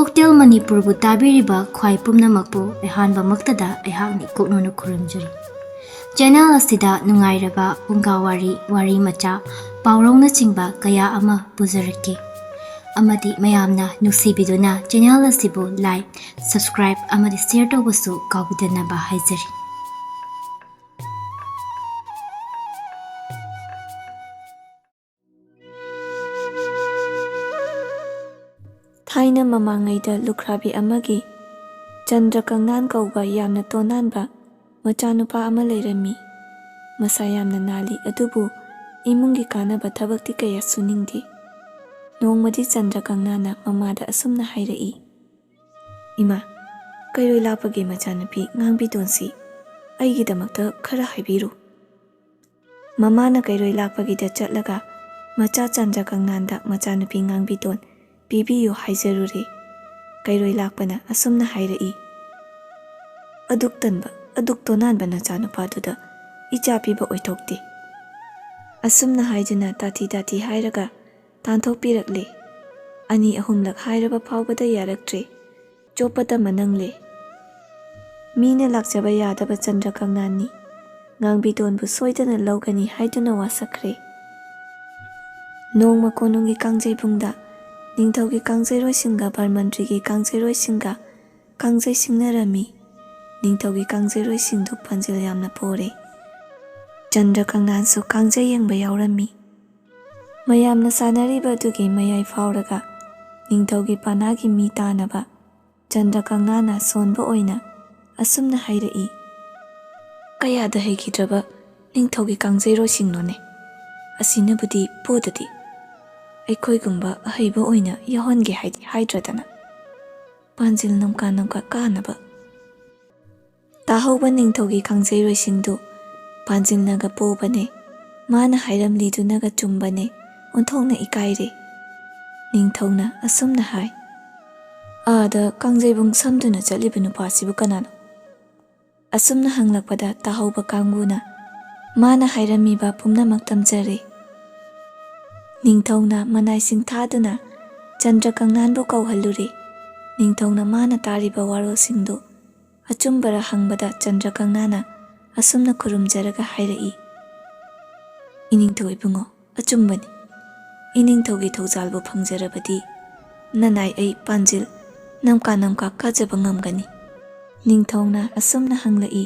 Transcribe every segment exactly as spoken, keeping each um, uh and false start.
Hotel ꯃꯅꯤꯄꯨꯔꯕꯨ ꯇꯥꯕꯤꯔꯤꯕ ꯈ꯭ꯋꯥꯏ ꯄꯨꯝꯅꯃꯛꯄꯨ ꯑꯍꯥꯟꯕꯃꯛꯇꯗ ꯑꯩꯍꯥꯛꯅ ꯏꯀꯣꯛꯅꯅ ꯈꯨꯔꯨꯝꯖꯔꯤ꯫ ꯆꯦꯅꯦꯜ ꯑꯁꯤꯗ ꯅꯨꯡꯉꯥꯏꯔꯕ ꯐꯨꯡꯒꯥ ꯋꯥꯔꯤ, ꯋꯥꯔꯤ ꯃꯆꯥ, ꯄꯥꯎꯔꯧꯅꯆꯤꯡꯕ ꯀꯌꯥ ꯑꯃ ꯄꯨꯖꯔꯛꯀꯦ꯫ ꯑꯃꯗꯤ ꯃꯌꯥꯝꯅ ꯅꯨꯡꯁꯤꯕꯤꯗꯨꯅ ꯆꯦꯅꯦꯜ ꯑꯁꯤꯕꯨ like, subscribe ꯑꯃꯗꯤ share ꯇꯧꯕꯁꯨ ꯀꯥꯎꯕꯤꯗꯅꯕ ꯍꯥꯏꯖꯔꯤ꯫ ꯊꯥꯏꯅ ꯃꯃꯥꯡꯉꯩꯗ ꯂꯨꯈ꯭ꯔꯥꯕꯤ ꯑꯃꯒꯤ ꯆꯟꯗ꯭ꯔ ꯀꯪꯅꯥꯟ ꯀꯧꯕ ꯌꯥꯝꯅ ꯇꯣꯅꯥꯟꯕ ꯃꯆꯥꯅꯨꯄꯥ ꯑꯃ ꯂꯩꯔꯝꯃꯤ꯫ ꯃꯁꯥ ꯌꯥꯝꯅ ꯅꯥꯜꯂꯤ, ꯑꯗꯨꯕꯨ ꯏꯃꯨꯡꯒꯤ ꯀꯥꯟꯅꯕ ꯊꯕꯛꯇꯤ ꯀꯌꯥ ꯁꯨꯅꯤꯡꯗꯦ꯫ ꯅꯣꯡꯃꯗꯤ ꯆꯟꯗ꯭ꯔ ꯀꯪꯅꯥꯟꯅ ꯃꯃꯥꯗ ꯑꯁꯨꯝꯅ ꯍꯥꯏꯔꯛꯏ, "ꯏꯃꯥ, ꯀꯩꯔꯣꯏ ꯂꯥꯛꯄꯒꯤ ꯃꯆꯥꯅꯨꯄꯤ ꯉꯥꯡꯕꯤꯗꯣꯟꯁꯤ ꯑꯩꯒꯤꯗꯃꯛꯇ ꯈꯔ ꯍꯥꯏꯕꯤꯔꯨ"꯫ ꯃꯃꯥꯅ ꯀꯩꯔꯣꯏ ꯂꯥꯛꯄꯒꯤꯗ ꯆꯠꯂꯒ ꯃꯆꯥ ꯆꯟꯗ꯭ꯔ ꯀꯪꯅꯥꯟꯗ ꯃꯆꯥꯅꯨꯄꯤ ꯉꯥꯡꯕꯤꯗꯣꯟ ꯄꯤꯕꯤꯌꯨ ꯍꯥꯏꯖꯔꯨꯔꯦ꯫ ꯀꯩꯔꯣꯏ ꯂꯥꯛꯄꯅ ꯑꯁꯨꯝꯅ ꯍꯥꯏꯔꯛꯏ, "ꯑꯗꯨꯛ ꯇꯟꯕ, ꯑꯗꯨꯛ ꯇꯣꯅꯥꯟꯕ ꯅꯆꯥꯅꯨꯄꯥꯗꯨꯗ ꯏꯆꯥ ꯄꯤꯕ ꯑꯣꯏꯊꯣꯛꯇꯦ"꯫ ꯑꯁꯨꯝꯅ ꯍꯥꯏꯗꯨꯅ ꯇꯥꯊꯤ ꯇꯥꯊꯤ ꯍꯥꯏꯔꯒ ꯇꯥꯟꯊꯣꯛꯄꯤꯔꯛꯂꯦ꯫ ꯑꯅꯤ ꯑꯍꯨꯝꯂꯛ ꯍꯥꯏꯔꯕ ꯐꯥꯎꯕꯗ ꯌꯥꯔꯛꯇ꯭ꯔꯦ꯫ ꯆꯣꯞꯄꯗ ꯃꯅꯪꯂꯦ꯫ ꯃꯤꯅ ꯂꯥꯛꯆꯕ ꯌꯥꯗꯕ ꯆꯟꯗ꯭ꯔ ꯀꯪꯅꯥꯟꯅꯤ꯫ ꯉꯥꯡꯕꯤꯗꯣꯟꯕꯨ ꯁꯣꯏꯗꯅ ꯂꯧꯒꯅꯤ ꯍꯥꯏꯗꯨꯅ ꯋꯥꯁꯛꯈ꯭ꯔꯦ꯫ ꯅꯣꯡꯃ ꯀꯣꯅꯨꯡꯒꯤ ꯀꯥꯡꯖꯩꯕꯨꯡꯗ ꯅꯤꯡꯊꯧꯒꯤ ꯀꯥꯡꯖꯩꯔꯣꯏꯁꯤꯡꯒ ꯕꯔꯃꯟꯇ꯭ꯔꯤꯒꯤ ꯀꯥꯡꯖꯩꯔꯣꯏꯁꯤꯡꯒ ꯀꯥꯡꯖꯩ ꯁꯤꯡꯅꯔꯝꯃꯤ꯫ ꯅꯤꯡꯊꯧꯒꯤ ꯀꯥꯡꯖꯩꯔꯣꯏꯁꯤꯡꯗꯨ ꯄꯥꯟꯖꯤꯜ ꯌꯥꯝꯅ ꯄꯣꯔꯦ꯫ ꯆꯟꯗ꯭ꯔ ꯀꯪꯅꯥꯟꯁꯨ ꯀꯥꯡꯖꯩ ꯌꯦꯡꯕ ꯌꯥꯎꯔꯝꯃꯤ꯫ ꯃꯌꯥꯝꯅ ꯁꯥꯟꯅꯔꯤꯕ ꯑꯗꯨꯒꯤ ꯃꯌꯥꯏ ꯐꯥꯎꯔꯒ ꯅꯤꯡꯊꯧꯒꯤ ꯄꯥꯅꯥꯒꯤ ꯃꯤ ꯇꯥꯅꯕ ꯆꯟꯗ꯭ꯔ ꯀꯪꯅꯥꯅ ꯁꯣꯟꯕ ꯑꯣꯏꯅ ꯑꯁꯨꯝꯅ ꯍꯥꯏꯔꯛꯏ, "ꯀꯌꯥꯗ ꯍꯩꯈꯤꯗ꯭ꯔꯕ ꯅꯤꯡꯊꯧꯒꯤ ꯀꯥꯡꯖꯩꯔꯣꯏꯁꯤꯡꯅꯣꯅꯦ? ꯑꯁꯤꯅꯕꯨꯗꯤ ꯄꯣꯗꯗꯤ꯫ ꯑꯩꯈꯣꯏꯒꯨꯝꯕ ꯑꯍꯩꯕ ꯑꯣꯏꯅ ꯌꯥꯎꯍꯟꯒꯦ ꯍꯥꯏꯗꯤ ꯍꯥꯏꯗ꯭ꯔꯗꯅ꯫ ꯄꯥꯟꯖꯤꯜ ꯅꯝꯀꯥ ꯅꯝꯀꯥ ꯀꯥꯅꯕ"꯫ ꯇꯥꯍꯧꯕ ꯅꯤꯡꯊꯧꯒꯤ ꯀꯥꯡꯖꯩꯔꯣꯏꯁꯤꯡꯗꯨ ꯄꯥꯟꯖꯤꯜꯅꯒ ꯄꯣꯕꯅꯦ, ꯃꯥꯅ ꯍꯥꯏꯔꯝꯂꯤꯗꯨꯅꯒ ꯆꯨꯝꯕꯅꯦ, ꯑꯣꯟꯊꯣꯛꯅ ꯏꯀꯥꯏꯔꯦ꯫ ꯅꯤꯡꯊꯧꯅ ꯑꯁꯨꯝꯅ ꯍꯥꯏ, "ꯑꯥꯗ ꯀꯥꯡꯖꯩꯕꯨꯡ ꯁꯝꯗꯨꯅ ꯆꯠꯂꯤꯕ ꯅꯨꯄꯥꯁꯤꯕꯨ ꯀꯅꯥꯅꯣ?" ꯑꯁꯨꯝꯅ ꯍꯪꯂꯛꯄꯗ ꯇꯥꯍꯧꯕ ꯀꯥꯡꯕꯨꯅ ꯃꯥꯅ ꯍꯥꯏꯔꯝꯃꯤꯕ ꯄꯨꯝꯅꯃꯛ ꯇꯝꯖꯔꯦ꯫ ꯅꯤꯡꯊꯧꯅ ꯃꯅꯥꯏꯁꯤꯡ ꯊꯥꯗꯨꯅ ꯆꯟꯗ꯭ꯔ ꯀꯪꯅꯥꯟꯕꯨ ꯀꯧꯍꯜꯂꯨꯔꯦ꯫ ꯅꯤꯡꯊꯧꯅ ꯃꯥꯅ ꯇꯥꯔꯤꯕ ꯋꯥꯔꯣꯜꯁꯤꯡꯗꯨ ꯑꯆꯨꯝꯕꯔ ꯍꯪꯕꯗ ꯆꯟꯗ꯭ꯔꯀꯪꯅꯥꯅ ꯑꯁꯨꯝꯅ ꯈꯨꯔꯨꯝꯖꯔꯒ ꯍꯥꯏꯔꯛꯏ, "ꯏꯅꯤꯡꯊꯧ ꯏꯕꯨꯡꯉꯣ, ꯑꯆꯨꯝꯕꯅꯤ꯫ ꯏꯅꯤꯡꯊꯧꯒꯤ ꯊꯧꯖꯥꯜꯕꯨ ꯐꯪꯖꯔꯕꯗꯤ ꯅꯅꯥꯏ ꯑꯩ ꯄꯥꯟꯖꯤꯜ ꯅꯝꯀꯥ ꯅꯝꯀꯥ ꯀꯥꯖꯕ ꯉꯝꯒꯅꯤ꯫" ꯅꯤꯡꯊꯧꯅ ꯑꯁꯨꯝꯅ ꯍꯪꯂꯛꯏ,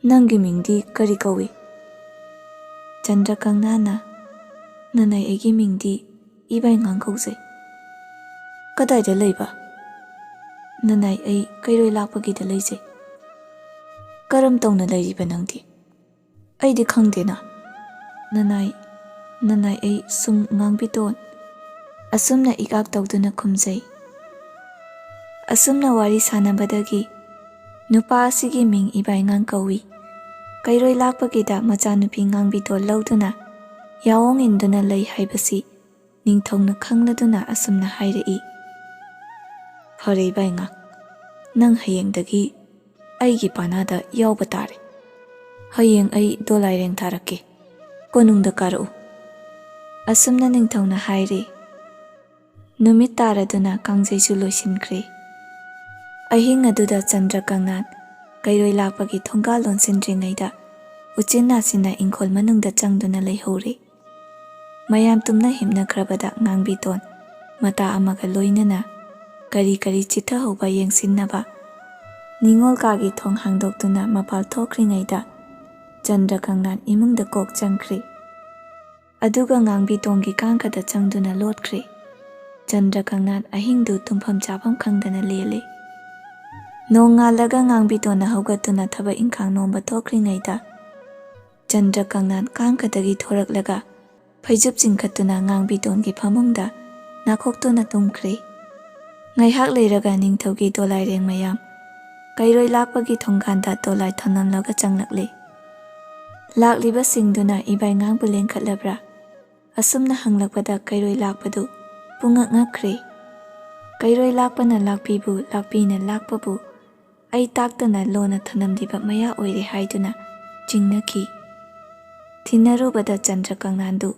"ꯅꯪꯒꯤ ꯃꯤꯡꯗꯤ ꯀꯔꯤ ꯀꯧꯏ?" ꯆꯟꯗ꯭ꯔꯀꯪꯅꯥꯅ, "ꯅꯅꯥꯏ ꯑꯩꯒꯤ ꯃꯤꯡꯗꯤ ꯏꯕꯥꯏꯉꯥꯡ ꯀꯧꯖꯩ꯫" "ꯀꯗꯥꯏꯗ ꯂꯩꯕ?" "ꯅꯅꯥꯏ ꯑꯩ ꯀꯩꯔꯣꯏ ꯂꯥꯛꯄꯒꯤꯗ ꯂꯩꯖꯩ꯫" "ꯀꯔꯝ ꯇꯧꯅ ꯂꯩꯔꯤꯕ ꯅꯪꯗꯤ?" "ꯑꯩꯗꯤ ꯈꯪꯗꯦꯅ꯫" "ꯅꯅꯥꯏ, ꯅꯅꯥꯏ ꯑꯩ ꯁꯨꯝ ꯉꯥꯡꯕꯤꯇꯣꯟ꯫" ꯑꯁꯨꯝꯅ ꯏꯀꯥꯛ ꯇꯧꯗꯨꯅ ꯈꯨꯝꯖꯩ꯫ ꯑꯁꯨꯝꯅ ꯋꯥꯔꯤ ꯁꯥꯟꯅꯕꯗꯒꯤ ꯅꯨꯄꯥ ꯑꯁꯤꯒꯤ ꯃꯤꯡ ꯏꯕꯥꯏꯉꯥꯡ ꯀꯧꯏ꯫ ꯀꯩꯔꯣꯏ ꯂꯥꯛꯄꯒꯤꯗ ꯃꯆꯥꯅꯨꯄꯤ ꯉꯥꯡꯕꯤꯇꯣꯟ ꯂꯧꯗꯨꯅ ꯌꯥꯑꯣꯡ ꯏꯟꯗꯨꯅ ꯂꯩ ꯍꯥꯏꯕꯁꯤ ꯅꯤꯡꯊꯧꯅ ꯈꯪꯂꯗꯨꯅ ꯑꯁꯨꯝꯅ ꯍꯥꯏꯔꯛꯏ, "ꯐꯔꯦ ꯏꯕꯥꯏꯉꯥꯡ, ꯅꯪ ꯍꯌꯦꯡꯗꯒꯤ ꯑꯩꯒꯤ ꯄꯥꯅꯥꯗ ꯌꯥꯎꯕ ꯇꯥꯔꯦ꯫ ꯍꯌꯦꯡ ꯑꯩ ꯗꯣꯂꯥꯏꯔꯦꯡ ꯊꯥꯔꯛꯀꯦ, ꯀꯣꯅꯨꯡꯗ ꯀꯥꯔꯛꯎ꯫" ꯑꯁꯨꯝꯅ ꯅꯤꯡꯊꯧꯅ ꯍꯥꯏꯔꯦ꯫ ꯅꯨꯃꯤꯠ ꯇꯥꯔꯗꯨꯅ ꯀꯥꯡꯖꯩꯁꯨ ꯂꯣꯏꯁꯤꯟꯈ꯭ꯔꯦ꯫ ꯑꯍꯤꯡ ꯑꯗꯨꯗ ꯆꯟꯗ꯭ꯔꯀꯪꯅꯥꯟ ꯀꯩꯔꯣꯏ ꯂꯥꯛꯄꯒꯤ ꯊꯣꯡꯒꯥꯜ ꯂꯣꯟꯁꯤꯟꯗ꯭ꯔꯤꯉꯩꯗ ꯎꯆꯤꯟ ꯅꯥꯆꯤꯟꯅ ꯏꯪꯈꯣꯜ ꯃꯅꯨꯡꯗ ꯆꯪꯗꯨꯅ ꯂꯩꯍꯧꯔꯦ꯫ ꯃꯌꯥꯝ ꯇꯨꯝꯅ ꯍꯤꯞꯅꯈ꯭ꯔꯕꯗ ꯉꯥꯡꯕꯤꯇꯣꯟ ꯃꯇꯥ ꯑꯃꯒ ꯂꯣꯏꯅꯅ ꯀꯔꯤ ꯀꯔꯤ ꯆꯤꯠꯊꯍꯧꯕ ꯌꯦꯡꯁꯤꯟꯅꯕ ꯅꯤꯉꯣꯜ ꯀꯥꯒꯤ ꯊꯣꯡ ꯍꯥꯡꯗꯣꯛꯇꯨꯅ ꯃꯄꯥꯜ ꯊꯣꯛꯈ꯭ꯔꯤꯉꯩꯗ ꯆꯟꯗ꯭ꯔꯀꯪꯅꯥꯟ ꯏꯃꯨꯡꯗ ꯀꯣꯛ ꯆꯪꯈ꯭ꯔꯦ꯫ ꯑꯗꯨꯒ ꯉꯥꯡꯕꯤꯇꯣꯟꯒꯤ ꯀꯥꯡꯈꯗ ꯆꯪꯗꯨꯅ ꯂꯣꯠꯈ꯭ꯔꯦ꯫ ꯆꯟꯗ꯭ꯔꯀꯪꯅꯥꯟ ꯑꯍꯤꯡꯗꯨ ꯇꯨꯝꯐꯝ ꯆꯥꯐꯝ ꯈꯪꯗꯅ ꯂꯦꯜꯂꯦ꯫ ꯅꯣꯡꯉꯥꯜꯂꯒ ꯉꯥꯡꯕꯤꯇꯣꯟꯅ ꯍꯧꯒꯠꯇꯨꯅ ꯊꯕꯛ ꯏꯪꯈꯥꯡ ꯅꯣꯝꯕ ꯊꯣꯛꯈ꯭ꯔꯤꯉꯩꯗ ꯆꯟꯗ꯭ꯔꯀꯪꯅꯥꯟ ꯀꯥꯡꯈꯗꯒꯤ ꯊꯣꯔꯛꯂꯒ ꯐꯩꯖꯨꯞ ꯆꯤꯡꯈꯠꯇꯨꯅ ꯉꯥꯡꯕꯤꯇꯣꯟꯒꯤ ꯐꯃꯨꯡꯗ ꯅꯥꯈꯣꯛꯇꯨꯅ ꯇꯨꯝꯈ꯭ꯔꯦ꯫ ꯉꯥꯏꯍꯥꯛ ꯂꯩꯔꯒ ꯅꯤꯡꯊꯧꯒꯤ ꯗꯣꯂꯥꯏꯔꯦꯡ ꯃꯌꯥꯝ ꯀꯩꯔꯣꯏ ꯂꯥꯛꯄꯒꯤ ꯊꯣꯡꯒꯥꯟꯗ ꯗꯣꯂꯥꯏ ꯊꯝꯂꯝꯂꯒ ꯆꯪꯂꯛꯂꯦ꯫ ꯂꯥꯛꯂꯤꯕꯁꯤꯡꯗꯨꯅ ꯏꯕꯥꯏꯉꯥꯡꯕꯨ ꯂꯦꯡꯈꯠꯂꯕ꯭ꯔꯥ? ꯑꯁꯨꯝꯅ ꯍꯪꯂꯛꯄꯗ ꯀꯩꯔꯣꯏ ꯂꯥꯛꯄꯗꯨ ꯄꯨꯡꯉꯛ ꯉꯛꯈ꯭ꯔꯦ꯫ ꯀꯩꯔꯣꯏ ꯂꯥꯛꯄꯅ ꯂꯥꯛꯄꯤꯕꯨ, ꯂꯥꯛꯄꯤꯅ ꯂꯥꯛꯄꯕꯨ ꯑꯩ ꯇꯥꯛꯇꯅ ꯂꯣꯟꯅ ꯊꯅꯝꯂꯤꯕ ꯃꯌꯥ ꯑꯣꯏꯔꯦ ꯍꯥꯏꯗꯨꯅ ꯆꯤꯡꯅꯈꯤ꯫ ꯊꯤꯟꯅꯔꯨꯕꯗ ꯆꯟꯗ꯭ꯔꯀꯪꯅꯥꯟꯗꯨ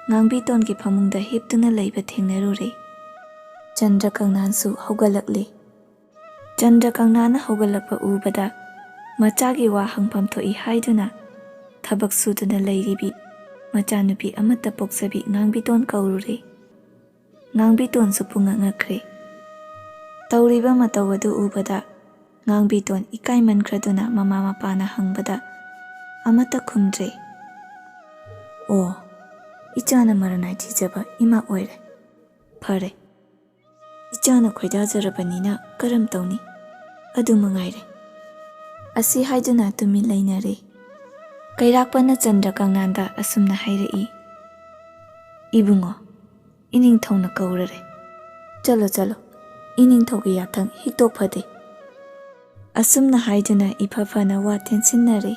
ꯉꯥꯡꯕꯤꯇꯣꯟꯒꯤ ꯐꯃꯨꯡꯗ ꯍꯤꯞꯇꯨꯅ ꯂꯩꯕ ꯊꯦꯡꯅꯔꯨꯔꯦ꯫ ꯆꯟꯗ꯭ꯔ ꯀꯪꯅꯥꯟꯁꯨ ꯍꯧꯒꯠꯂꯛꯂꯦ꯫ ꯆꯟꯗ꯭ꯔ ꯀꯪꯅꯥꯟꯅ ꯍꯧꯒꯠꯂꯛꯄ ꯎꯕꯗ ꯃꯆꯥꯒꯤ ꯋꯥ ꯍꯪꯐꯝ ꯊꯣꯛꯏ ꯍꯥꯏꯗꯨꯅ ꯊꯕꯛ ꯁꯨꯗꯨꯅ ꯂꯩꯔꯤꯕꯤ ꯃꯆꯥꯅꯨꯄꯤ ꯑꯃꯠꯇ ꯄꯣꯛꯆꯕꯤ ꯉꯥꯡꯕꯤꯇꯣꯟ ꯀꯧꯔꯨꯔꯦ꯫ ꯉꯥꯡꯕꯤꯇꯣꯟꯁꯨ ꯄꯨꯡꯉꯛ ꯉꯛꯈ꯭ꯔꯦ꯫ ꯇꯧꯔꯤꯕ ꯃꯇꯧ ꯑꯗꯨ ꯎꯕꯗ ꯉꯥꯡꯕꯤꯇꯣꯟ ꯏꯀꯥꯏꯃꯟꯈ꯭ꯔꯗꯨꯅ ꯃꯃꯥ ꯃꯄꯥꯅ ꯍꯪꯕꯗ ꯑꯃꯠꯇ ꯈꯨꯝꯗ꯭ꯔꯦ꯫ "ꯑꯣ, ꯏꯆꯥꯅ ꯃꯔꯅꯥꯏ ꯊꯤꯖꯕ ꯏꯃꯥ ꯑꯣꯏꯔꯦ꯫ ꯐꯔꯦ, ꯏꯆꯥꯅ ꯈꯣꯏꯗꯥꯖꯔꯕꯅꯤꯅ ꯀꯔꯝ ꯇꯧꯅꯤ? ꯑꯗꯨ ꯃꯉꯥꯏꯔꯦ"꯫ ꯑꯁꯤ ꯍꯥꯏꯗꯨꯅ ꯇꯨꯃꯤꯟ ꯂꯩꯅꯔꯦ꯫ ꯀꯩꯔꯥꯛꯄꯅ ꯆꯟꯗ꯭ꯔ ꯀꯪꯅꯥꯟꯗ ꯑꯁꯨꯝꯅ ꯍꯥꯏꯔꯛꯏ, "ꯏꯕꯨꯡꯉꯣ, ꯏꯅꯤꯡꯊꯧꯅ ꯀꯧꯔꯔꯦ꯫ ꯆꯠꯂꯣ, ꯆꯠꯂꯣ, ꯏꯅꯤꯡꯊꯧꯒꯤ ꯌꯥꯊꯪ ꯍꯤꯛꯇꯣꯛ ꯐꯗꯦ"꯫ ꯑꯁꯨꯝꯅ ꯍꯥꯏꯗꯨꯅ ꯏꯐ ꯐꯅ ꯋꯥ ꯇꯦꯟꯁꯤꯟꯅꯔꯦ꯫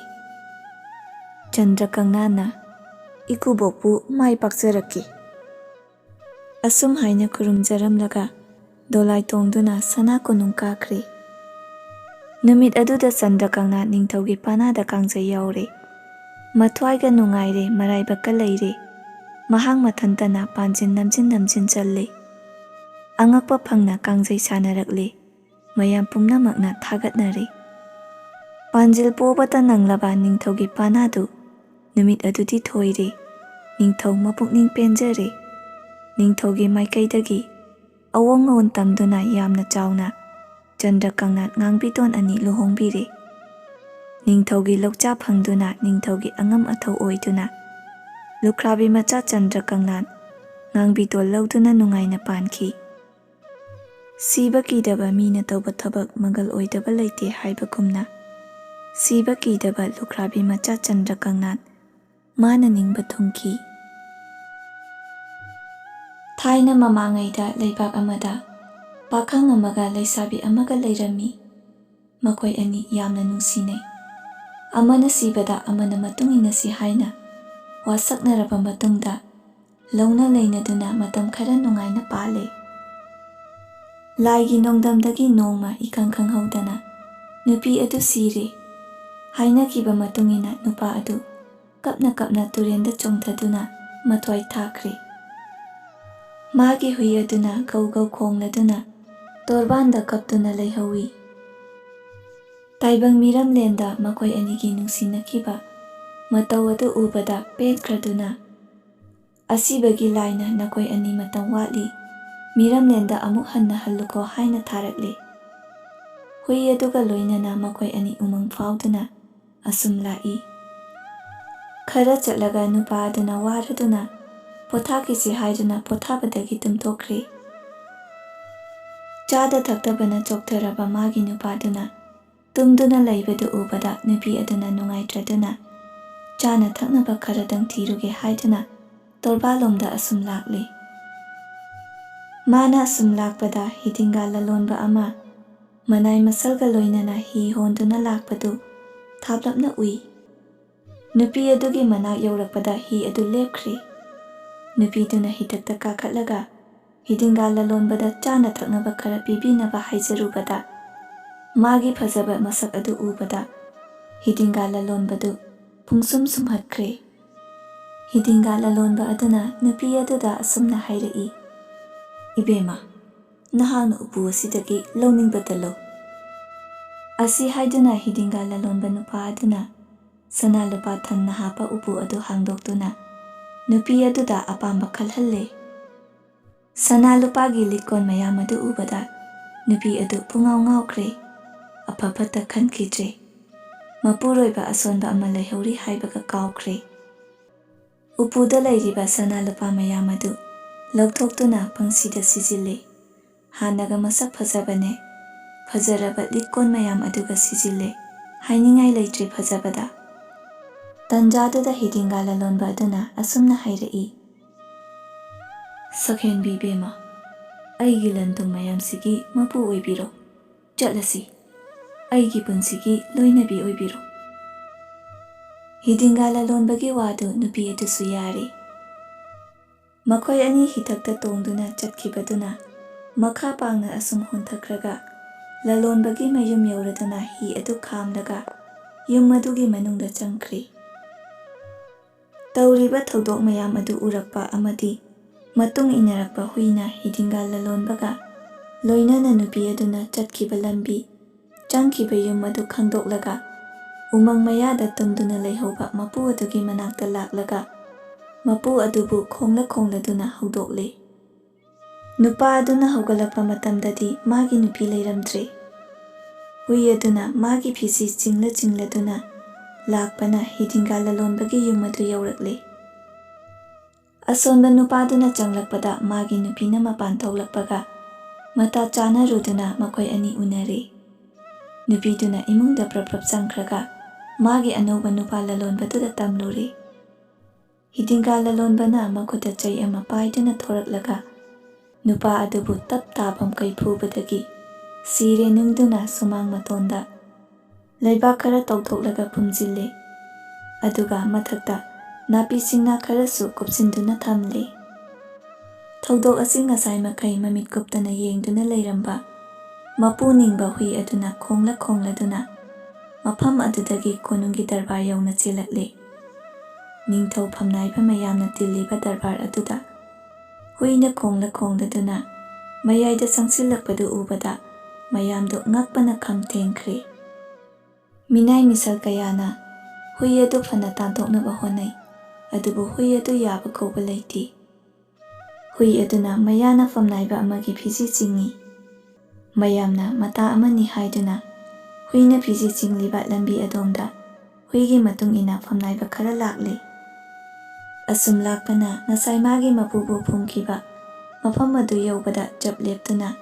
ꯆꯟꯗ꯭ꯔ ꯀꯪꯅꯥꯟꯅ, "ꯏꯀꯨꯕꯣꯛꯄꯨ ꯃꯥꯏ ꯄꯥꯛꯆꯔꯛꯀꯦ"꯫ ꯑꯁꯨꯝ ꯍꯥꯏꯅ ꯈꯨꯔꯨꯝꯖꯔꯝꯂꯒ ꯗꯣꯂꯥꯏ ꯇꯣꯡꯗꯨꯅ ꯁꯅꯥ ꯀꯣꯅꯨꯡ ꯀꯥꯈ꯭ꯔꯦ꯫ ꯅꯨꯃꯤꯠ ꯑꯗꯨꯗ ꯆꯟꯗ꯭ꯔ ꯀꯪꯅꯥꯟ ꯅꯤꯡꯊꯧꯒꯤ ꯄꯥꯅꯥꯗ ꯀꯥꯡꯖꯩ ꯌꯥꯎꯔꯦ꯫ ꯃꯊ꯭ꯋꯥꯏꯒ ꯅꯨꯡꯉꯥꯏꯔꯦ, ꯃꯔꯥꯏꯕꯛꯀ ꯂꯩꯔꯦ꯫ ꯃꯍꯥꯛ ꯃꯊꯟꯇꯅ ꯄꯥꯟꯖꯤꯟ ꯅꯝꯖꯤꯟ ꯅꯝꯖꯤꯟ ꯆꯜꯂꯦ꯫ ꯑꯉꯛꯄ ꯐꯪꯅ ꯀꯥꯡꯖꯩ ꯁꯥꯟꯅꯔꯛꯂꯦ꯫ ꯃꯌꯥꯝ ꯄꯨꯝꯅꯃꯛꯅ ꯊꯥꯒꯠꯅꯔꯦ꯫ ꯄꯥꯟꯖꯤꯜ ꯄꯣꯕꯇ ꯅꯪꯂꯕ ꯅꯤꯡꯊꯧꯒꯤ ꯄꯥꯅꯥꯗꯨ ꯅꯨꯃꯤꯠ ꯑꯗꯨꯗꯤ ꯊꯣꯏꯔꯦ꯫ ꯅꯤꯡꯊꯧ ꯃꯄꯨꯛꯅꯤꯡ ꯄꯦꯟꯖꯔꯦ꯫ ꯅꯤꯡꯊꯧꯒꯤ ꯃꯥꯏꯀꯩꯗꯒꯤ ꯑꯋꯣꯡ ꯑꯋꯣꯟ ꯇꯝꯗꯨꯅ ꯌꯥꯝꯅ ꯆꯥꯎꯅ ꯆꯟꯗ꯭ꯔ ꯀꯪꯅꯥꯟ ꯉꯥꯡꯕꯤꯇꯣꯟ ꯑꯅꯤ ꯂꯨꯍꯣꯡꯕꯤꯔꯦ꯫ ꯅꯤꯡꯊꯧꯒꯤ ꯂꯧꯆꯥ ꯐꯪꯗꯨꯅ ꯅꯤꯡꯊꯧꯒꯤ ꯑꯉꯝ ꯑꯊꯧ ꯑꯣꯏꯗꯨꯅ ꯂꯨꯈ꯭ꯔꯥꯕꯤ ꯃꯆꯥ ꯆꯟꯗ꯭ꯔ ꯀꯪꯅꯥꯟ ꯉꯥꯡꯕꯤꯇꯣꯟ ꯂꯧꯗꯨꯅ ꯅꯨꯡꯉꯥꯏꯅ ꯄꯥꯟꯈꯤ꯫ ꯁꯤꯕ ꯀꯤꯗꯕ ꯃꯤꯅ ꯇꯧꯕ ꯊꯕꯛ ꯃꯒꯜ ꯑꯣꯏꯗꯕ ꯂꯩꯇꯦ ꯍꯥꯏꯕꯒꯨꯝꯅ, ꯁꯤꯕ ꯀꯤꯗꯕ ꯂꯨꯈ꯭ꯔꯥꯕꯤ ꯃꯆꯥ ꯆꯟꯗ꯭ꯔ ꯀꯪꯅꯥꯟ ꯃꯥꯅ ꯅꯤꯡꯕ ꯊꯨꯡꯈꯤ꯫ ꯊꯥꯏꯅ ꯃꯃꯥꯡꯉꯩꯗ ꯂꯩꯕꯥꯛ ꯑꯃꯗ ꯄꯥꯈꯪ ꯑꯃꯒ ꯂꯩꯁꯥꯕꯤ ꯑꯃꯒ ꯂꯩꯔꯝꯃꯤ꯫ ꯃꯈꯣꯏ ꯑꯅꯤ ꯌꯥꯝꯅ ꯅꯨꯡꯁꯤꯅꯩ꯫ ꯑꯃꯅ ꯁꯤꯕꯗ ꯑꯃꯅ ꯃꯇꯨꯡ ꯏꯟꯅꯁꯤ ꯍꯥꯏꯅ ꯋꯥꯁꯛꯅꯔꯕ ꯃꯇꯨꯡꯗ, ꯂꯧꯅ ꯂꯩꯅꯗꯨꯅ ꯃꯇꯝ ꯈꯔ ꯅꯨꯡꯉꯥꯏꯅ ꯄꯥꯜꯂꯦ꯫ ꯂꯥꯏꯒꯤ ꯅꯣꯡꯗꯝꯗꯒꯤ ꯅꯣꯡꯃ ꯏꯈꯪ ꯈꯪꯍꯧꯗꯅ ꯅꯨꯄꯤ ꯑꯗꯨ ꯁꯤꯔꯦ꯫ ꯍꯥꯏꯅꯈꯤꯕ ꯃꯇꯨꯡ ꯏꯟꯅ ꯅꯨꯄꯥ ꯑꯗꯨ ꯀꯞꯅ ꯀꯞꯅ ꯇꯨꯔꯦꯟꯗ ꯆꯣꯡꯊꯗꯨꯅ ꯃꯊ꯭ꯋꯥꯏ ꯊꯥꯈ꯭ꯔꯦ꯫ ꯃꯥꯒꯤ ꯍꯨꯏ ꯑꯗꯨꯅ ꯒꯧ ꯒꯧ ꯈꯣꯡꯂꯗꯨꯅ ꯇꯣꯔꯕꯥꯟꯗ ꯀꯞꯇꯨꯅ ꯂꯩꯍꯧꯏ꯫ ꯇꯥꯏꯕꯪ ꯃꯤꯔꯝꯂꯦꯟꯗ ꯃꯈꯣꯏ ꯑꯅꯤꯒꯤ ꯅꯨꯡꯁꯤꯅꯈꯤꯕ ꯃꯇꯧ ꯑꯗꯨ ꯎꯕꯗ ꯄꯦꯟꯈ꯭ꯔꯗꯨꯅ, "ꯑꯁꯤꯕꯒꯤ ꯂꯥꯏꯅ ꯅꯈꯣꯏ ꯑꯅꯤ ꯃꯇꯝ ꯋꯥꯠꯂꯤ, ꯃꯤꯔꯝꯂꯦꯟꯗ ꯑꯃꯨꯛ ꯍꯟꯅ ꯍꯜꯂꯨꯀꯣ" ꯍꯥꯏꯅ ꯊꯥꯔꯛꯂꯤ꯫ ꯍꯨꯏ ꯑꯗꯨꯒ ꯂꯣꯏꯅꯅ ꯃꯈꯣꯏ ꯑꯅꯤ ꯎꯃꯪ ꯐꯥꯎꯗꯨꯅ ꯑꯁꯨꯝ ꯂꯥꯛꯏ꯫ ꯈꯔ ꯆꯠꯂꯒ ꯅꯨꯄꯥ ꯑꯗꯨꯅ ꯋꯥꯔꯗꯨꯅ ꯄꯣꯊꯥꯈꯤꯁꯤ ꯍꯥꯏꯗꯨꯅ ꯄꯣꯊꯥꯕꯗꯒꯤ ꯇꯨꯝꯊꯣꯛꯈ꯭ꯔꯦ꯫ ꯆꯥꯗ ꯊꯛꯇꯕꯅ ꯆꯣꯛꯊꯔꯕ ꯃꯥꯒꯤ ꯅꯨꯄꯥꯗꯨꯅ ꯇꯨꯝꯗꯨꯅ ꯂꯩꯕꯗꯨ ꯎꯕꯗ ꯅꯨꯄꯤ ꯑꯗꯨꯅ ꯅꯨꯡꯉꯥꯏꯇ꯭ꯔꯗꯨꯅ ꯆꯥꯅ ꯊꯛꯅꯕ ꯈꯔꯗꯪ ꯊꯤꯔꯨꯒꯦ ꯍꯥꯏꯗꯨꯅ ꯇꯣꯔꯕꯥꯂꯣꯝꯗ ꯑꯁꯨꯝ ꯂꯥꯛꯂꯤ꯫ ꯃꯥꯅ ꯑꯁꯨꯝ ꯂꯥꯛꯄꯗ ꯍꯤꯗꯤꯡꯒꯥ ꯂꯂꯣꯟꯕ ꯑꯃ ꯃꯅꯥꯏ ꯃꯁꯜꯒ ꯂꯣꯏꯅꯅ ꯍꯤ ꯍꯣꯟꯗꯨꯅ ꯂꯥꯛꯄꯗꯨ ꯊꯥꯞꯂꯞꯅ ꯎꯏ꯫ ꯅꯨꯄꯤ ꯑꯗꯨꯒꯤ ꯃꯅꯥꯛ ꯌꯧꯔꯛꯄꯗ ꯍꯤ ꯑꯗꯨ ꯂꯦꯞꯈ꯭ꯔꯦ꯫ ꯅꯨꯄꯤꯗꯨꯅ ꯍꯤꯊꯛꯇ ꯀꯥꯈꯠꯂꯒ ꯍꯤꯗꯤꯡꯒꯥ ꯂꯂꯣꯟꯕꯗ ꯆꯥꯅ ꯊꯛꯅꯕ ꯈꯔ ꯄꯤꯕꯤꯅꯕ ꯍꯥꯏꯖꯔꯨꯕꯗ, ꯃꯥꯒꯤ ꯐꯖꯕ ꯃꯁꯛ ꯑꯗꯨ ꯎꯕꯗ ꯍꯤꯗꯤꯡꯒꯥ ꯂꯂꯣꯟꯕꯗꯨ ꯄꯨꯡꯁꯨꯝ ꯁꯨꯝꯍꯠꯈ꯭ꯔꯦ꯫ ꯍꯤꯗꯤꯡꯒꯥ ꯂꯂꯣꯟꯕ ꯑꯗꯨꯅ ꯅꯨꯄꯤ ꯑꯗꯨꯗ ꯑꯁꯨꯝꯅ ꯍꯥꯏꯔꯛꯏ, "ꯏꯕꯦꯝꯃ, ꯅꯍꯥꯛꯅ ꯎꯄꯨ ꯑꯁꯤꯗꯒꯤ ꯂꯧꯅꯤꯡꯕꯇ ꯂꯧ"꯫ ꯑꯁꯤ ꯍꯥꯏꯗꯨꯅ ꯍꯤꯗꯤꯡꯒꯥ ꯂꯂꯣꯟꯕ ꯅꯨꯄꯥ ꯑꯗꯨꯅ ꯁꯅꯥ ꯂꯨꯄꯥ ꯊꯟꯅ ꯍꯥꯞꯄ ꯎꯄꯨ ꯑꯗꯨ ꯍꯥꯡꯗꯣꯛꯇꯨꯅ ꯅꯨꯄꯤ ꯑꯗꯨꯗ ꯑꯄꯥꯝꯕ ꯈꯜꯍꯜꯂꯦ꯫ ꯁꯅꯥ ꯂꯨꯄꯥꯒꯤ ꯂꯤꯛꯀꯣꯟ ꯃꯌꯥꯝ ꯑꯗꯨ ꯎꯕꯗ ꯅꯨꯄꯤ ꯑꯗꯨ ꯄꯨꯡꯉꯥꯎ ꯉꯥꯎꯈ꯭ꯔꯦ꯫ ꯑꯐ ꯐꯠꯇ ꯈꯟꯈꯤꯗ꯭ꯔꯦ꯫ ꯃꯄꯨꯔꯣꯏꯕ ꯑꯁꯣꯟꯕ ꯑꯃ ꯂꯩꯍꯧꯔꯤ ꯍꯥꯏꯕꯒ ꯀꯥꯎꯈ꯭ꯔꯦ꯫ ꯎꯄꯨꯗ ꯂꯩꯔꯤꯕ ꯁꯅꯥ ꯂꯨꯄꯥ ꯃꯌꯥꯝ ꯑꯗꯨ ꯂꯧꯊꯣꯛꯇꯨꯅ ꯄꯪꯁꯤꯗ ꯁꯤꯖꯤꯜꯂꯦ꯫ ꯍꯥꯟꯅꯒ ꯃꯁꯛ ꯐꯖꯕꯅꯦ꯫ ꯐꯖꯔꯕ ꯂꯤꯛꯀꯣꯟ ꯃꯌꯥꯝ ꯑꯗꯨꯒ ꯁꯤꯖꯤꯜꯂꯦ꯫ ꯍꯥꯏꯅꯤꯡꯉꯥꯏ ꯂꯩꯇ꯭ꯔꯦ ꯐꯖꯕꯗ꯫ ꯇꯟꯖꯥꯗꯨꯗ ꯍꯤꯗꯤꯡꯒꯥ ꯂꯂꯣꯟꯕ ꯑꯗꯨꯅ ꯑꯁꯨꯝꯅ ꯍꯥꯏꯔꯛꯏ, "ꯁꯛꯍꯦꯟꯕꯤ ꯏꯕꯦꯝꯃ, ꯑꯩꯒꯤ ꯂꯟ ꯊꯨꯝ ꯃꯌꯥꯝꯁꯤꯒꯤ ꯃꯄꯨ ꯑꯣꯏꯕꯤꯔꯣ꯫ ꯆꯠꯂꯁꯤ꯫ ꯑꯩꯒꯤ ꯄꯨꯟꯁꯤꯒꯤ ꯂꯣꯏꯅꯕꯤ ꯑꯣꯏꯕꯤꯔꯣ"꯫ ꯍꯤꯗꯤꯡꯒꯥ ꯂꯂꯣꯟꯕꯒꯤ ꯋꯥꯗꯨ ꯅꯨꯄꯤ ꯑꯗꯨꯁꯨ ꯌꯥꯔꯦ꯫ ꯃꯈꯣꯏ ꯑꯅꯤ ꯍꯤꯊꯛꯇ ꯇꯣꯡꯗꯨꯅ ꯆꯠꯈꯤꯕꯗꯨꯅ ꯃꯈꯥ ꯄꯥꯡꯅ ꯑꯁꯨꯝ ꯍꯣꯟꯊꯈ꯭ꯔꯒ ꯂꯂꯣꯟꯕꯒꯤ ꯃꯌꯨꯝ ꯌꯧꯔꯗꯨꯅ ꯍꯤ ꯑꯗꯨ ꯈꯥꯝꯂꯒ ꯌꯨꯝ ꯑꯗꯨꯒꯤ ꯃꯅꯨꯡꯗ ꯆꯪꯈ꯭ꯔꯦ꯫ ꯇꯧꯔꯤꯕ ꯊꯧꯗꯣꯛ ꯃꯌꯥꯝ ꯑꯗꯨ ꯎꯔꯛꯄ ꯑꯃꯗꯤ ꯃꯇꯨꯡ ꯏꯟꯅꯔꯛꯄ ꯍꯨꯏꯅ ꯍꯤꯗꯤꯡꯒꯥ ꯂꯂꯣꯟꯕꯒ ꯂꯣꯏꯅꯅ ꯅꯨꯄꯤ ꯑꯗꯨꯅ ꯆꯠꯈꯤꯕ ꯂꯝꯕꯤ, ꯆꯪꯈꯤꯕ ꯌꯨꯝ ꯑꯗꯨ ꯈꯪꯗꯣꯛꯂꯒ, ꯎꯃꯪ ꯃꯌꯥꯗ ꯇꯨꯝꯗꯨꯅ ꯂꯩꯍꯧꯕ ꯃꯄꯨ ꯑꯗꯨꯒꯤ ꯃꯅꯥꯛꯇ ꯂꯥꯛꯂꯒ, ꯃꯄꯨ ꯑꯗꯨꯕꯨ ꯈꯣꯡꯂ ꯈꯣꯡꯂꯗꯨꯅ ꯍꯧꯗꯣꯛꯂꯦ꯫ ꯅꯨꯄꯥ ꯑꯗꯨꯅ ꯍꯧꯒꯠꯂꯛꯄ ꯃꯇꯝꯗꯗꯤ ꯃꯥꯒꯤ ꯅꯨꯄꯤ ꯂꯩꯔꯝꯗ꯭ꯔꯦ꯫ ꯍꯨꯏ ꯑꯗꯨꯅ ꯃꯥꯒꯤ ꯐꯤꯁꯤ ꯆꯤꯡꯂ ꯆꯤꯡꯂꯗꯨꯅ ꯂꯥꯛꯄꯅ ꯍꯤꯗꯤꯡꯒꯥ ꯂꯂꯣꯟꯕꯒꯤ ꯌꯨꯝ ꯑꯗꯨ ꯌꯧꯔꯛꯂꯦ꯫ ꯑꯁꯣꯟꯕ ꯅꯨꯄꯥꯗꯨꯅ ꯆꯪꯂꯛꯄꯗ ꯃꯥꯒꯤ ꯅꯨꯄꯤꯅ ꯃꯄꯥꯟ ꯊꯣꯛꯂꯛꯄꯒ ꯃꯇꯥ ꯆꯥꯅꯔꯨꯗꯨꯅ ꯃꯈꯣꯏ ꯑꯅꯤ ꯎꯅꯔꯦ꯫ ꯅꯨꯄꯤꯗꯨꯅ ꯏꯃꯨꯡꯗ ꯄ꯭ꯔꯞ ꯄ꯭ꯔꯞ ꯆꯪꯈ꯭ꯔꯒ ꯃꯥꯒꯤ ꯑꯅꯧꯕ ꯅꯨꯄꯥ ꯂꯂꯣꯟꯕꯗꯨꯗ ꯇꯝꯂꯨꯔꯦ꯫ ꯍꯤꯗꯤꯡꯒꯥ ꯂꯂꯣꯟꯕꯅ ꯃꯈꯨꯠꯇ ꯆꯩ ꯑꯃ ꯄꯥꯏꯗꯨꯅ ꯊꯣꯔꯛꯂꯒ ꯅꯨꯄꯥ ꯑꯗꯨꯕꯨ ꯇꯞ ꯇꯥꯕꯝ ꯀꯩ ꯐꯨꯕꯗꯒꯤ ꯁꯤꯔꯦ ꯅꯤꯡꯗꯨꯅ ꯁꯨꯃꯥꯡ ꯃꯇꯣꯟꯗ ꯂꯩꯕꯥꯛ ꯈꯔ ꯇꯧꯊꯣꯛꯂꯒ ꯐꯨꯝꯖꯤꯜꯂꯦ꯫ ꯑꯗꯨꯒ ꯃꯊꯛꯇ ꯅꯥꯄꯤ ꯁꯤꯡꯅꯥ ꯈꯔꯁꯨ ꯀꯨꯞꯁꯤꯟꯗꯨꯅ ꯊꯝꯂꯦ꯫ ꯊꯧꯗꯣꯛ ꯑꯁꯤ ꯉꯁꯥꯏ ꯃꯈꯩ ꯃꯃꯤꯠ ꯀꯨꯞꯇꯅ ꯌꯦꯡꯗꯨꯅ ꯂꯩꯔꯝꯕ ꯃꯄꯨ ꯅꯤꯡꯕ ꯍꯨꯏ ꯑꯗꯨꯅ ꯈꯣꯡꯂ ꯈꯣꯡꯂꯗꯨꯅ ꯃꯐꯝ ꯑꯗꯨꯗꯒꯤ ꯀꯣꯅꯨꯡꯒꯤ ꯗꯔꯕꯥꯔ ꯌꯧꯅ ꯆꯦꯜꯂꯛꯂꯦ꯫ ꯅꯤꯡꯊꯧ ꯐꯝꯅꯥꯏꯕ ꯃꯌꯥꯝꯅ ꯇꯤꯜꯂꯤꯕ ꯗꯔꯕꯥꯔ ꯑꯗꯨꯗ ꯍꯨꯏꯅ ꯈꯣꯡꯂ ꯈꯣꯡꯂꯗꯨꯅ ꯃꯌꯥꯏꯗ ꯆꯪꯁꯤꯜꯂꯛꯄꯗꯨ ꯎꯕꯗ ꯃꯌꯥꯝꯗꯨ ꯉꯛꯄꯅ ꯈꯝ ꯊꯦꯡꯈ꯭ꯔꯦ꯫ ꯃꯤꯅꯥꯏ ꯃꯤꯁꯛ ꯀꯌꯥꯅ ꯍꯨꯏ ꯑꯗꯨ ꯐꯅ ꯇꯥꯟꯊꯣꯛꯅꯕ ꯍꯣꯠꯅꯩ, ꯑꯗꯨꯕꯨ ꯍꯨꯏ ꯑꯗꯨ ꯌꯥꯕ ꯀꯧꯕ ꯂꯩꯇꯦ꯫ ꯍꯨꯏ ꯑꯗꯨꯅ ꯃꯌꯥꯅ ꯐꯝꯅꯥꯏꯕ ꯑꯃꯒꯤ ꯐꯤꯖꯤ ꯆꯤꯡꯏ꯫ ꯃꯌꯥꯝꯅ ꯃꯇꯥ ꯑꯃꯅꯤ ꯍꯥꯏꯗꯨꯅ ꯍꯨꯏꯅ ꯐꯤꯖꯤ ꯆꯤꯡꯂꯤꯕ ꯂꯝꯕꯤ ꯑꯗꯣꯝꯗ ꯍꯨꯏꯒꯤ ꯃꯇꯨꯡ ꯏꯟꯅ ꯐꯝꯅꯥꯏꯕ ꯈꯔ ꯂꯥꯛꯂꯦ꯫ ꯑꯁꯨꯝ ꯂꯥꯛꯄꯅ ꯉꯁꯥꯏ ꯃꯥꯒꯤ ꯃꯄꯨꯕꯨ ꯐꯨꯝꯈꯤꯕ ꯃꯐꯝ ꯑꯗꯨ ꯌꯧꯕꯗ ꯆꯞ ꯂꯦꯞꯇꯨꯅ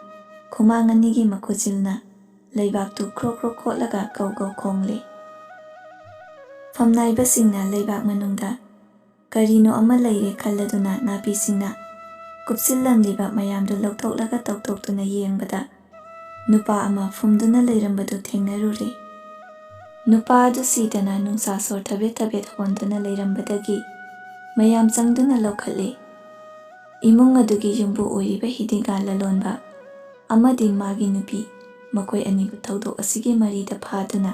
ꯈꯨꯃꯥꯡ ꯑꯅꯤꯒꯤ ꯃꯈꯨꯖꯤꯜꯅ ꯂꯩꯕꯥꯛꯇꯨ ꯈ꯭ꯔꯣꯛ ꯈ꯭ꯔꯣꯛ ꯈꯣꯠꯂꯒ ꯒꯧ ꯒꯧ ꯈꯣꯡꯂꯦ꯫ ꯐꯝꯅꯥꯏꯕꯁꯤꯡꯅ ꯂꯩꯕꯥꯛ ꯃꯅꯨꯡꯗ ꯀꯔꯤꯅꯣ ꯑꯃ ꯂꯩꯔꯦ ꯈꯜꯂꯗꯨꯅ ꯅꯥꯄꯤꯁꯤꯡꯅ ꯀꯨꯞꯁꯤꯜꯂꯝꯂꯤꯕ ꯃꯌꯥꯝꯗꯨ ꯂꯧꯊꯣꯛꯂꯒ ꯇꯧꯊꯣꯛꯇꯨꯅ ꯌꯦꯡꯕꯗ ꯅꯨꯄꯥ ꯑꯃ ꯐꯨꯝꯗꯨꯅ ꯂꯩꯔꯝꯕꯗꯨ ꯊꯦꯡꯅꯔꯨꯔꯦ꯫ ꯅꯨꯄꯥ ꯑꯗꯨ ꯁꯤꯗꯅ ꯅꯨꯡꯁꯥ ꯁꯣꯔ ꯊꯕꯦꯠ ꯊꯕꯦꯠ ꯍꯣꯟꯗꯨꯅ ꯂꯩꯔꯝꯕꯗꯒꯤ ꯃꯌꯥꯝ ꯆꯪꯗꯨꯅ ꯂꯧꯈꯠꯂꯦ꯫ ꯏꯃꯨꯡ ꯑꯗꯨꯒꯤ ꯌꯨꯝꯕꯨ ꯑꯣꯏꯔꯤꯕ ꯍꯤꯗꯤꯡꯒꯥ ꯂꯂꯣꯟꯕ ꯑꯃꯗꯤ ꯃꯥꯒꯤ ꯅꯨꯄꯤ, ꯃꯈꯣꯏ ꯑꯅꯤꯕꯨ ꯊꯧꯗꯣꯛ ꯑꯁꯤꯒꯤ ꯃꯔꯤꯗ ꯐꯥꯗꯨꯅ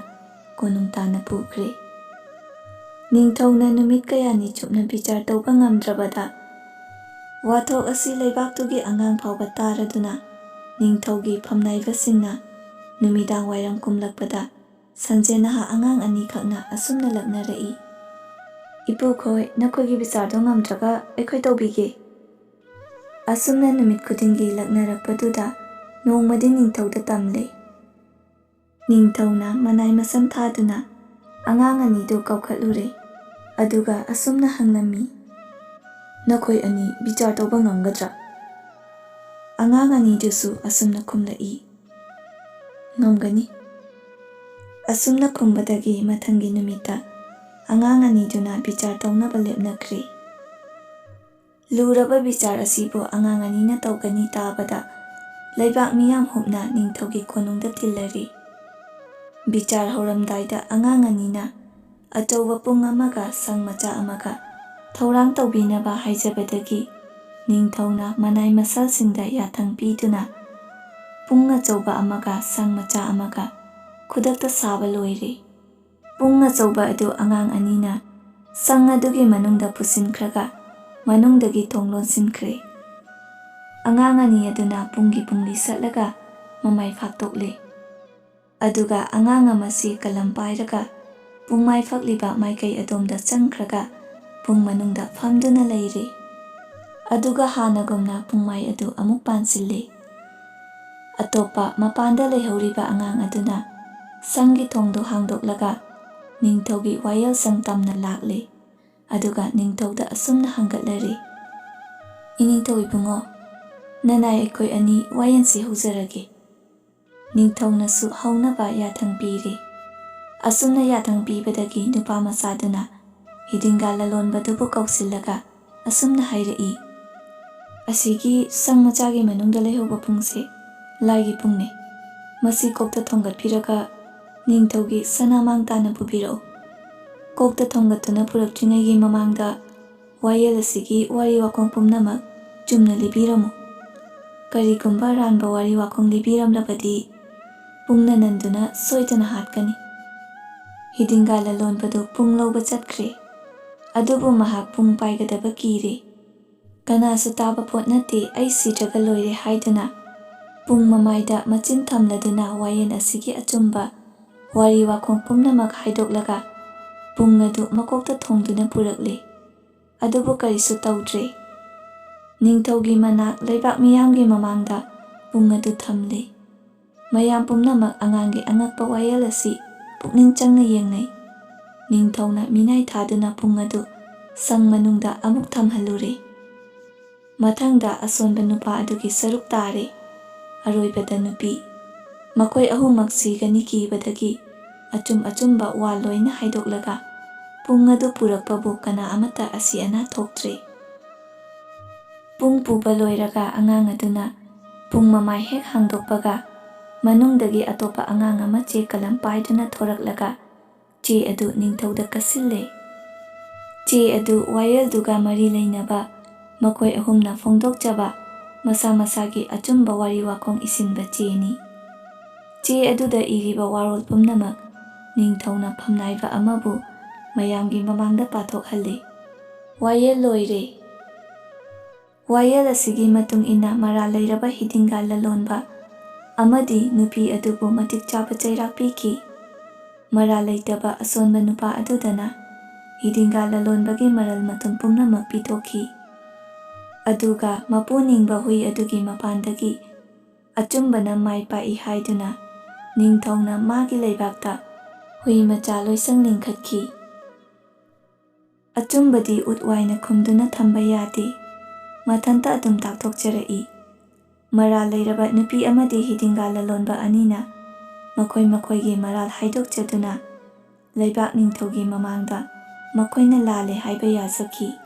ꯀꯣꯅꯨꯡ ꯇꯥꯟꯅ ꯄꯨꯈ꯭ꯔꯦ꯫ ꯅꯤꯡꯊꯧꯅ ꯅꯨꯃꯤꯠ ꯀꯌꯥꯅꯤ ꯆꯨꯞꯅ ꯕꯤꯆꯥꯔ ꯇꯧꯕ ꯉꯝꯗ꯭ꯔꯕꯗ, ꯋꯥꯊꯣꯛ ꯑꯁꯤ ꯂꯩꯕꯥꯛꯇꯨꯒꯤ ꯑꯉꯥꯡ ꯐꯥꯎꯕ ꯇꯥꯔꯗꯨꯅ ꯅꯤꯡꯊꯧꯒꯤ ꯐꯝꯅꯥꯏꯕꯁꯤꯡꯅ ꯅꯨꯃꯤꯗꯥꯡ ꯋꯥꯏꯔꯝ ꯀꯨꯝꯂꯛꯄꯗ ꯁꯟꯖꯦꯟ ꯅꯍꯥ ꯑꯉꯥꯡ ꯑꯅꯤꯈꯛꯅ ꯑꯁꯨꯝꯅ ꯂꯛꯅꯔꯛꯏ, "ꯏꯄꯨꯈꯣꯏ, ꯅꯈꯣꯏꯒꯤ ꯕꯤꯆꯥꯔꯗꯣ ꯉꯝꯗ꯭ꯔꯒ ꯑꯩꯈꯣꯏ ꯇꯧꯕꯤꯒꯦ?" ꯑꯁꯨꯝꯅ ꯅꯨꯃꯤꯠ ꯈꯨꯗꯤꯡꯒꯤ ꯂꯛꯅꯔꯛꯄꯗꯨꯗ ꯅꯣꯡꯃꯗꯤ ꯅꯤꯡꯊꯧꯗ ꯇꯝꯂꯦ꯫ ꯅꯤꯡꯊꯧꯅ ꯃꯅꯥꯏ ꯃꯁꯟ ꯊꯥꯗꯨꯅ ꯑꯉꯥꯡ ꯑꯅꯤꯗꯨ ꯀꯧꯈꯠꯂꯨꯔꯦ꯫ ꯑꯗꯨꯒ ꯑꯁꯨꯝꯅ ꯍꯪꯂꯝꯃꯤ, "ꯅꯈꯣꯏ ꯑꯅꯤ ꯕꯤꯆꯥꯔ ꯇꯧꯕ ꯉꯝꯒꯗ꯭ꯔꯥ?" ꯑꯉꯥꯡ ꯑꯅꯤꯗꯨꯁꯨ ꯑꯁꯨꯝꯅ ꯈꯨꯝꯂꯛꯏ, "ꯉꯝꯒꯅꯤ꯫" ꯑꯁꯨꯝꯅ ꯈꯨꯝꯕꯗꯒꯤ ꯃꯊꯪꯒꯤ ꯅꯨꯃꯤꯠꯇ ꯑꯉꯥꯡ ꯑꯅꯤꯗꯨꯅ ꯕꯤꯆꯥꯔ ꯇꯧꯅꯕ ꯂꯦꯞꯅꯈ꯭ꯔꯦ꯫ ꯂꯨꯔꯕ ꯕꯤꯆꯥꯔ ꯑꯁꯤꯕꯨ ꯑꯉꯥꯡ ꯑꯅꯤꯅ ꯇꯧꯒꯅꯤ ꯇꯥꯕꯗ ꯂꯩꯕꯥꯛ ꯃꯤꯌꯥꯝ ꯍꯨꯞꯅ ꯅꯤꯡꯊꯧꯒꯤ ꯀꯣꯅꯨꯡꯗ ꯇꯤꯜꯂꯔꯤ꯫ ꯕꯤꯆꯥꯔ ꯍꯧꯔꯝꯗꯥꯏꯗ ꯑꯉꯥꯡ ꯑꯅꯤꯅ ꯑꯆꯧꯕ ꯄꯨꯡ ꯑꯃꯒ ꯁꯪ ꯃꯆꯥ ꯑꯃꯒ ꯊꯧꯔꯥꯡ ꯇꯧꯕꯤꯅꯕ ꯍꯥꯏꯖꯕꯗꯒꯤ ꯅꯤꯡꯊꯧꯅ ꯃꯅꯥꯏ ꯃꯁꯜꯁꯤꯡꯗ ꯌꯥꯊꯪ ꯄꯤꯗꯨꯅ ꯄꯨꯡ ꯑꯆꯧꯕ ꯑꯃꯒ ꯁꯪ ꯃꯆꯥ ꯑꯃꯒ ꯈꯨꯗꯛꯇ ꯁꯥꯕ ꯂꯣꯏꯔꯦ꯫ ꯄꯨꯡ ꯑꯆꯧꯕ ꯑꯗꯨ ꯑꯉꯥꯡ ꯑꯅꯤꯅ ꯁꯪ ꯑꯗꯨꯒꯤ ꯃꯅꯨꯡꯗ ꯄꯨꯁꯤꯟꯈ꯭ꯔꯒ ꯃꯅꯨꯡꯗꯒꯤ ꯊꯣꯡ ꯂꯣꯟꯁꯤꯟꯈ꯭ꯔꯦ꯫ ꯑꯉꯥꯡ ꯑꯅꯤ ꯑꯗꯨꯅ ꯄꯨꯡꯒꯤ ꯄꯨꯡꯂꯤ ꯁꯠꯂꯒ ꯃꯃꯥꯏ ꯐꯥꯛꯇꯣꯛꯂꯦ꯫ ꯑꯗꯨꯒ ꯑꯉꯥꯡ ꯑꯃꯁꯤ ꯀꯂꯝ ꯄꯥꯏꯔꯒ ꯄꯨꯡꯃꯥꯏ ꯐꯛꯂꯤꯕ ꯃꯥꯏꯀꯩ ꯑꯗꯣꯝꯗ ꯆꯪꯈ꯭ꯔꯒ ꯄꯨꯡ ꯃꯅꯨꯡꯗ ꯐꯝꯗꯨꯅ ꯂꯩꯔꯦ꯫ ꯑꯗꯨꯒ ꯍꯥꯟꯅꯒꯨꯝꯅ ꯄꯨꯡꯃꯥꯏ ꯑꯗꯨ ꯑꯃꯨꯛ ꯄꯥꯟꯁꯤꯜꯂꯦ꯫ ꯑꯇꯣꯞꯄ ꯃꯄꯥꯟꯗ ꯂꯩꯍꯧꯔꯤꯕ ꯑꯉꯥꯡ ꯑꯗꯨꯅ ꯁꯪꯒꯤ ꯊꯣꯡꯗꯨ ꯍꯥꯡꯗꯣꯛꯂꯒ ꯅꯤꯡꯊꯧꯒꯤ ꯋꯥꯌꯦꯜꯁꯪ ꯇꯝꯅ ꯂꯥꯛꯂꯦ꯫ ꯑꯗꯨꯒ ꯅꯤꯡꯊꯧꯗ ꯑꯁꯨꯝꯅ ꯍꯪꯒꯠꯂꯔꯤ, "ꯏꯅꯤꯡꯊꯧ ꯏꯕꯨꯡꯉꯣ, ꯅꯅꯥꯏ ꯑꯩꯈꯣꯏ ꯑꯅꯤ ꯋꯥꯌꯦꯜꯁꯤ ꯍꯧꯖꯔꯒꯦ꯫" ꯅꯤꯡꯊꯧꯅꯁꯨ ꯍꯧꯅꯕ ꯌꯥꯊꯪ ꯄꯤꯔꯦ꯫ ꯑꯁꯨꯝꯅ ꯌꯥꯊꯪ ꯄꯤꯕꯗꯒꯤ ꯅꯨꯄꯥ ꯃꯆꯥꯗꯨꯅ ꯍꯤꯗꯤꯡꯒꯥ ꯂꯂꯣꯟꯕꯗꯨꯕꯨ ꯀꯧꯁꯤꯜꯂꯒ ꯑꯁꯨꯝꯅ ꯍꯥꯏꯔꯛꯏ, "ꯑꯁꯤꯒꯤ ꯁꯪ ꯃꯆꯥꯒꯤ ꯃꯅꯨꯡꯗ ꯂꯩꯍꯧꯕ ꯄꯨꯡꯁꯤ ꯂꯥꯏꯒꯤ ꯄꯨꯡꯅꯤ꯫ ꯃꯁꯤ ꯀꯣꯛꯇ ꯊꯣꯡꯒꯠꯄꯤꯔꯒ ꯅꯤꯡꯊꯧꯒꯤ ꯁꯅꯥꯃꯥꯡ ꯇꯥꯅ ꯄꯨꯕꯤꯔꯛꯎ꯫ ꯀꯣꯛꯇ ꯊꯣꯡꯒꯠꯇꯨꯅ ꯄꯨꯔꯛꯇ꯭ꯔꯤꯉꯩꯒꯤ ꯃꯃꯥꯡꯗ ꯋꯥꯌꯦꯜ ꯑꯁꯤꯒꯤ ꯋꯥꯔꯤ ꯋꯥꯈꯣꯡ ꯄꯨꯝꯅꯃꯛ ꯆꯨꯝꯅ ꯂꯤꯕꯤꯔꯝꯃꯨ꯫ ꯀꯔꯤꯒꯨꯝꯕ ꯑꯔꯥꯟꯕ ꯋꯥꯔꯤ ꯋꯥꯈꯣꯡ ꯂꯤꯕꯤꯔꯝꯂꯕꯗꯤ ꯄꯨꯡꯅ ꯅꯟꯗꯨꯅ ꯁꯣꯏꯗꯅ ꯍꯥꯠꯀꯅꯤ꯫" ꯍꯤꯗꯤꯡꯒꯥ ꯂꯂꯣꯟꯕꯗꯨ ꯄꯨꯡ ꯂꯧꯕ ꯆꯠꯈ꯭ꯔꯦ꯫ ꯑꯗꯨꯕꯨ ꯃꯍꯥꯛ ꯄꯨꯡ ꯄꯥꯏꯒꯗꯕ ꯀꯤꯔꯦ꯫ ꯀꯅꯥꯁꯨ ꯇꯥꯕ ꯄꯣꯠ ꯅꯠꯇꯦ, ꯑꯩ ꯁꯤꯗ꯭ꯔꯒ ꯂꯣꯏꯔꯦ ꯍꯥꯏꯗꯨꯅ ꯄꯨꯡ ꯃꯃꯥꯏꯗ ꯃꯆꯤꯟ ꯊꯝꯂꯗꯨꯅ ꯋꯥꯌꯦꯜ ꯑꯁꯤꯒꯤ ꯑꯆꯨꯝꯕ ꯋꯥꯔꯤ ꯋꯥꯈꯣꯡ ꯄꯨꯝꯅꯃꯛ ꯍꯥꯏꯗꯣꯛꯂꯒ ꯄꯨꯡ ꯑꯗꯨ ꯃꯀꯣꯛꯇ ꯊꯣꯡꯗꯨꯅ ꯄꯨꯔꯛꯂꯦ꯫ ꯑꯗꯨꯕꯨ ꯀꯔꯤꯁꯨ ꯇꯧꯗ꯭ꯔꯦ꯫ ꯅꯤꯡꯊꯧꯒꯤ ꯃꯅꯥꯛ ꯂꯩꯕꯥꯛ ꯃꯤꯌꯥꯝꯒꯤ ꯃꯃꯥꯡꯗ ꯄꯨꯡ ꯑꯗꯨ ꯊꯝꯂꯦ꯫ ꯃꯌꯥꯝ ꯄꯨꯝꯅꯃꯛ ꯑꯉꯥꯡꯒꯤ ꯑꯉꯛꯄ ꯋꯥꯌꯦꯜ ꯑꯁꯤ ꯄꯨꯛꯅꯤꯡ ꯆꯪꯅ ꯌꯦꯡꯅꯩ꯫ ꯅꯤꯡꯊꯧꯅ ꯃꯤꯅꯥꯏ ꯊꯥꯗꯨꯅ ꯄꯨꯡ ꯑꯗꯨ ꯁꯪ ꯃꯅꯨꯡꯗ ꯑꯃꯨꯛ ꯊꯝꯍꯜꯂꯨꯔꯦ꯫ ꯃꯊꯪꯗ ꯑꯁꯣꯟꯕ ꯅꯨꯄꯥ ꯑꯗꯨꯒꯤ ꯁꯔꯨꯛ ꯇꯥꯔꯦ꯫ ꯑꯔꯣꯏꯕꯗ ꯅꯨꯄꯤ꯫ ꯃꯈꯣꯏ ꯑꯍꯨꯝꯃꯛ ꯁꯤꯒꯅꯤ ꯀꯤꯕꯗꯒꯤ ꯑꯆꯨꯝ ꯑꯆꯨꯝꯕ ꯋꯥ ꯂꯣꯏꯅ ꯍꯥꯏꯗꯣꯛꯂꯒ ꯄꯨꯡ ꯑꯗꯨ ꯄꯨꯔꯛꯄꯕꯨ ꯀꯅꯥ ꯑꯃꯠꯇ ꯑꯁꯤ ꯑꯅꯥ ꯊꯣꯛꯇ꯭ꯔꯦ꯫ ꯄꯨꯡ ꯄꯨꯕ ꯂꯣꯏꯔꯒ ꯑꯉꯥꯡ ꯑꯗꯨꯅ ꯄꯨꯡ ꯃꯃꯥꯏ ꯍꯦꯛ ꯍꯥꯡꯗꯣꯛꯄꯒ ꯃꯅꯨꯡꯗꯒꯤ ꯑꯇꯣꯞꯄ ꯑꯉꯥꯡ ꯑꯃ ꯆꯦ ꯀꯂꯝ ꯄꯥꯏꯗꯨꯅ ꯊꯣꯔꯛꯂꯒ ꯆꯦ ꯑꯗꯨ ꯅꯤꯡꯊꯧꯗ ꯀꯠꯁꯤꯜꯂꯦ꯫ ꯆꯦ ꯑꯗꯨ ꯋꯥꯌꯦꯜꯗꯨꯒ ꯃꯔꯤ ꯂꯩꯅꯕ ꯃꯈꯣꯏ ꯑꯍꯨꯝꯅ ꯐꯣꯡꯗꯣꯛꯆꯕ ꯃꯁꯥ ꯃꯁꯥꯒꯤ ꯑꯆꯨꯝꯕ ꯋꯥꯔꯤ ꯋꯥꯈꯣꯡ ꯏꯁꯤꯟꯕ ꯆꯦꯅꯤ꯫ ꯆꯦ ꯑꯗꯨꯗ ꯏꯔꯤꯕ ꯋꯥꯔꯣꯜ ꯄꯨꯝꯅꯃꯛ ꯅꯤꯡꯊꯧꯅ ꯐꯝꯅꯥꯏꯕ ꯑꯃꯕꯨ ꯃꯌꯥꯝꯒꯤ ꯃꯃꯥꯡꯗ ꯄꯥꯊꯣꯛꯍꯜꯂꯤ꯫ ꯋꯥꯌꯦꯜ ꯂꯣꯏꯔꯦ꯫ ꯋꯥꯌꯦꯜ ꯑꯁꯤꯒꯤ ꯃꯇꯨꯡ ꯏꯟꯅ ꯃꯔꯥꯜ ꯂꯩꯔꯕ ꯍꯤꯗꯤꯡꯒꯥ ꯂꯂꯣꯟꯕ ꯑꯃꯗꯤ ꯅꯨꯄꯤ ꯑꯗꯨꯕꯨ ꯃꯇꯤꯛ ꯆꯥꯕ ꯆꯩꯔꯥꯛ ꯄꯤꯈꯤ꯫ ꯃꯔꯥꯜ ꯂꯩꯇꯕ ꯑꯁꯣꯟꯕ ꯅꯨꯄꯥ ꯑꯗꯨꯗꯅ ꯍꯤꯗꯤꯡꯒꯥ ꯂꯂꯣꯟꯕꯒꯤ ꯃꯔꯜ ꯃꯊꯨꯝ ꯄꯨꯝꯅꯃꯛ ꯄꯤꯊꯣꯛꯈꯤ꯫ ꯑꯗꯨꯒ ꯃꯄꯨ ꯅꯤꯡꯕ ꯍꯨꯏ ꯑꯗꯨꯒꯤ ꯃꯄꯥꯟꯗꯒꯤ ꯑꯆꯨꯝꯕꯅ ꯃꯥꯏ ꯄꯥꯛꯏ ꯍꯥꯏꯗꯨꯅ ꯅꯤꯡꯊꯧꯅ ꯃꯥꯒꯤ ꯂꯩꯕꯥꯛꯇ ꯍꯨꯏ ꯃꯆꯥ ꯂꯣꯏꯁꯪ ꯂꯤꯡꯈꯠꯈꯤ꯫ ꯑꯆꯨꯝꯕꯗꯤ ꯎꯠ ꯋꯥꯏꯅ ꯈꯨꯝꯗꯨꯅ ꯊꯝꯕ ꯌꯥꯗꯦ꯫ ꯃꯊꯟꯇ ꯑꯗꯨꯝ ꯇꯥꯛꯊꯣꯛꯆꯔꯛꯏ꯫ ꯃꯔꯥꯜ ꯂꯩꯔꯕ ꯅꯨꯄꯤ ꯑꯃꯗꯤ ꯍꯤꯗꯤꯡꯒꯥ ꯂꯂꯣꯟꯕ ꯑꯅꯤꯅ ꯃꯈꯣꯏ ꯃꯈꯣꯏꯒꯤ ꯃꯔꯥꯜ ꯍꯥꯏꯗꯣꯛꯆꯗꯨꯅ ꯂꯩꯕꯥꯛ ꯅꯤꯡꯊꯧꯒꯤ ꯃꯃꯥꯡꯗ ꯃꯈꯣꯏꯅ ꯂꯥꯜꯂꯦ ꯍꯥꯏꯕ ꯌꯥꯖꯈꯤ꯫